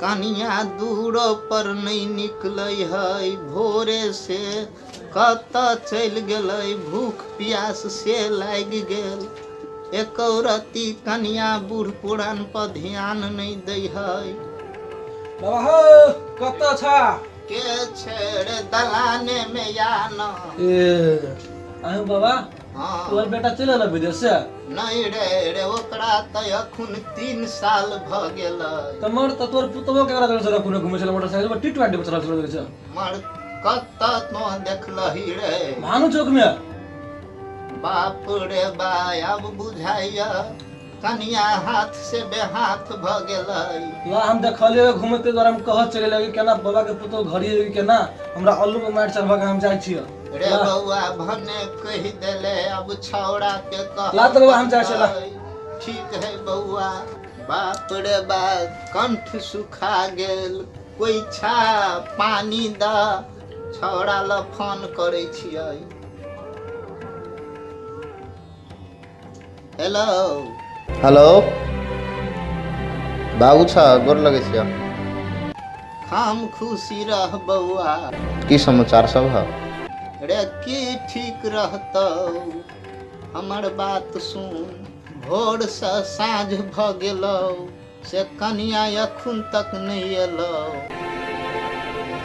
कनिया दूरो पर नहि निकलै है भोरे से कतऽ चलि गेलै भूख प्यास से लागि गेल एको रत्ती कनिया बूढ़ पुरान पर ध्यान नहि दै है। बाबा हो कतऽ छा? के छै रे दलाने मे या न? ए अहूँ बाबा हाँ। तोहर बेटा चलि एलौ विदेश से? नहि रे रे ओकरा तऽ अखुन 3 साल भऽ गेलै। तऽ मर तऽ तोहर पुतोहो केकरा जरे छल कोनो घुमै छल मोटरसाइकिल पर टी20 पर चलल छल छै। मर कतऽ तो देखलही रे? भानु चौक में। बाप रे बा आब बुझाइया कनिया हाथ से बेहाथ भऽ गेलै। ला हम देखलियै घुमते द्वारा हम कहत चलि लगे केना बाबा के पुतोह घड़ी एलै केना हमरा अल्लू के मारि चढ़बा के हम जाइ छियै। रे बौआ भने कहि देले अब छौड़ा के कह। ला तऽ बौआ हम जाइ छियै ला। ठीक है बौआ। बाप रे बा कंठ सुखा गेल कोई छा पानी द छौड़ा ल फोन करै छियै। हेलो हेलो बाबू छ गोर लगै छियै। हम खुशी रह बौआ। की समाचार सब है? रे की ठीक रहतौ हमर बात सुन भोर से साँझ भ गेलौ से कनिया अखुन तक नहीं एलौ।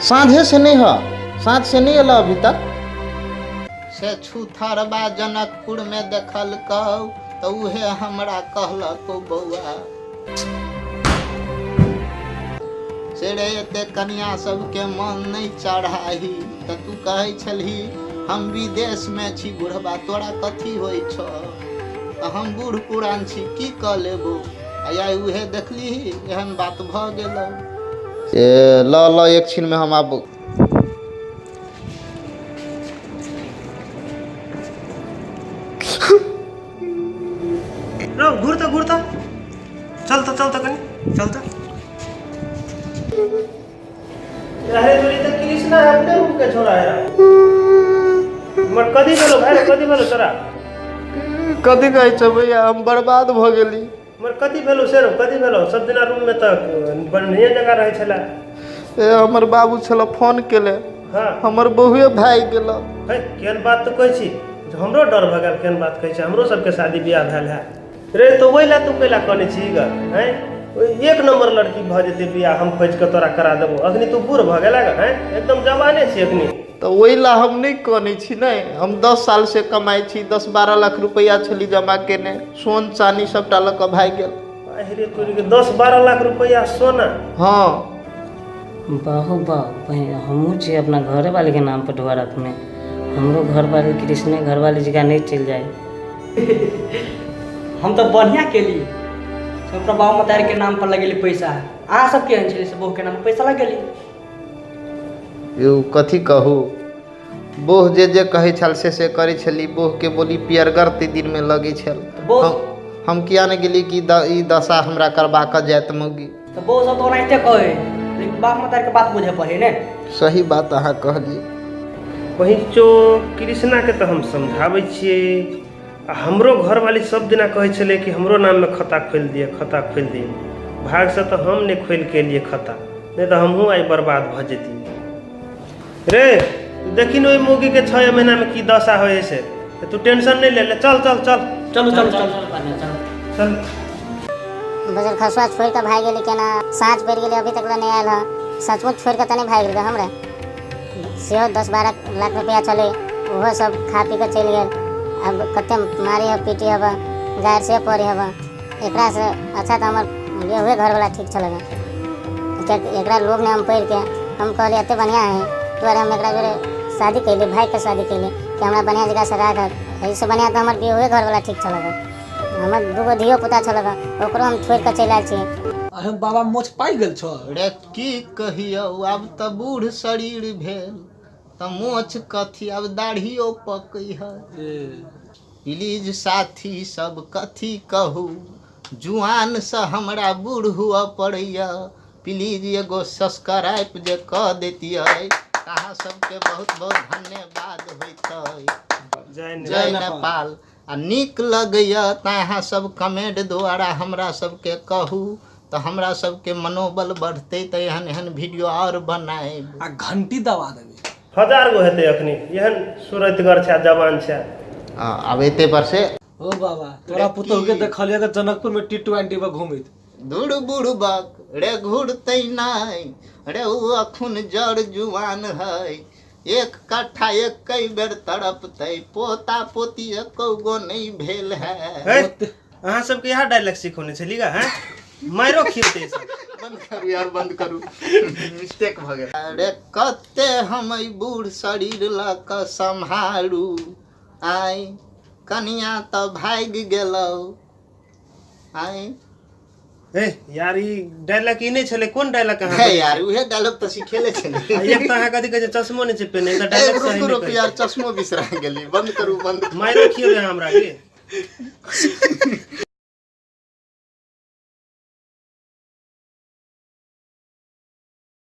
साँझे से नहीं है, साँझ से नहीं एलौ अभी तक। से छूथरबा जनकपुर में देखलकौ तऽ उहे हमरा कहलकौ बौआ। से रे एते कनिया सबके मन नहीं चढ़ाही तऽ तू कहै छलही हम विदेश में छी बुढ़बा तोरा कथी होइ छौ तऽ हम बूढ़ पुरान छी की कऽ लेबो आ आइ उहे देखली एहन बात भऽ गेलौ। ए ल ल एक क्षण में हम आब रौ घुर तऽ घुर तऽ चल तऽ चल तऽ कनि चल तऽ। अरे तोरी तऽ कृष्णा अपने रूम के छोरा है। मर कथी भेलो भाई रे कथी भेलो तोरा? कथी कहै छौ भैया हम बर्बाद भऽ गेली। मर कथी भेलो से रौ कथी भेलो? सब दिना रूम में तऽ बढ़िया जगह रहै छला। ए हमर बाबू छल फोन केले। हाँ। हमर बहुए भागि गेल। है केहन बात तऽ कहै छी हमरो डर भऽ गेल केहन बात कहै छी हमरो सबके शादी बियाह भेल है रे तऽ ओहि लए तू कैला कनै छी ग हैं? एक नंबर लड़की भऽ जेतै बियाह हम खोजि कऽ तोरा करा देबो अखनी तू बूढ़ भऽ गेला ग हैं? एकदम जवाने छी अखनी। तऽ ओहि लए हम नहि कनै छी नहि हम 10 साल से कमाइ छी 10-12 लाख रुपैआ छली जमा केने सोन चानी सबटा लऽ कऽ भागि गेल। अरे तोरी के 10-12 लाख रुपैआ सोना? हाँ। बाहो बा बहिन हमहूँ छी अपना घरे वाले के नाम पर ढुआ रखने हमरो घर वाले कृष्णे घर वाले जगह नहीं चल जाए। हम तो बढ़िया केली अपना बाबू मतारी के नाम पर लगेली पैसा अहाँ सब केहन छलै से बहू के नाम पर पैसा लगेली। यौ कथी कहू बोह जे जे कहै छल से से करै छली बोह के बोली पियरगर ती दिन में लगै छल। हम किया नहि गेली कि ई दशा हमरा करबा कऽ जायत मौगी। तऽ बहू सब तऽ ओनाहिते कहै लेकिन बाप मतारी के बात बुझे पड़े ने। सही बात अहाँ कहलियै। पहिचो कृष्णा के तऽ हम समझाबै छियै आ हमरो घरवाली सब दिना कहै छलै कि हमरो नाममे खाता खोलि दिअ खाता खोलि दिअ भागसँ तऽ हम नहि खोलि के एलियै खाता नहि तऽ हमहूँ आइ बर्बाद भऽ जैतियै। रे देखी ने ओहि मौगीके 6 महीनामे की दशा होइ है से तू टेंशन नहि ले ले चल चल चल चलू चलू चल चल। बजर खसुआ छोड़ि कऽ भागि गेलै केना साँझ पड़ि गेलै अभी तक नहि आयल हँ सचमुच छोड़ि कऽ तऽ नहि भागि गेलै हमरा सेहो 10-12 लाख रुपैआ छलै ओहो सब खा पी कऽ चलि गेल। आब कते मारी हब पीटी हब गारि से पड़े हब एकरासँ अच्छा तऽ हमर बियाहे घरवला ठीक छलै कियाकि एकरा लोभमे हम पड़िके हम कहलियै एते बढ़िआँ है दुआरे हम एकरा जोरे शादी कैली भागिके शादी कैली कि हमरा बढ़िआँ जगहसँ राखत एहिसँ बढ़िआँ तऽ हमर बियाहे घरवला ठीक छलै हमर 2 धियो पुता छलै ओकरो हम छोड़ि कऽ चलि आयल छी। अरे बाबा मोछ पाकि गेल छौ? रे की कहियौ आब तऽ बूढ़ शरीर भेल तऽ मोछ कथी आब दाढ़ियो पकै है। प्लीज साथी सब कथी कहू जुआन से हमरा बूढ़ हुअ पड़ैया प्लीज एगो सब्सक्राइब जे कऽ दैतियै अहाँ सबके बहुत बहुत धन्यवाद होइतै। जय नेपाल। आ नीक लगैया तऽ अहाँ सब कमेंट द्वारा हमरा सबके कहू तऽ हमरा सबके मनोबल बढ़तै तऽ एहन एहन वीडियो आओर बनायब। आ घंटी दबा देबै। 1000 गो हेतै अखनी, एहन सुरतगर छै आ जवान छै। आब एते पर से ओ बाबा तोरा पुतोह के देखलियै तऽ जनकपुर में T20 पर घुमैत। धुर बुड़बक रे घुरतै नहि रे, ओ अखुन जड़ जुआन है, 1 कट्ठा एकै बेर तड़पतै, पोता पोती एको गो नहि भेल है। हे, अहाँ सबके इएह डायलॉग सिखौने छली गा? हैं, मारो खियते सब। बंद करू यार, बंद करू, मिस्टेक भऽ गेल। अरे कते हम एहि बूढ़ शरीर लऽ कऽ सम्हारू, आइ कनिया तऽ भागि गेलौ। आइ ए यार, ई डायलॉग ई नहि छलै, कोन डायलॉग अहाँ हे यार, उहे डायलॉग तऽ सिखेले छलै। एक तऽ अहाँ कथी कहै छै, चश्मो नहि छै पेने, तऽ डायलॉग सही रुकू नहि रुकू कहै यार, चश्मो बिसरा गेली। बंद करू, बंद। मारो खियेबै अहाँ हमरा की?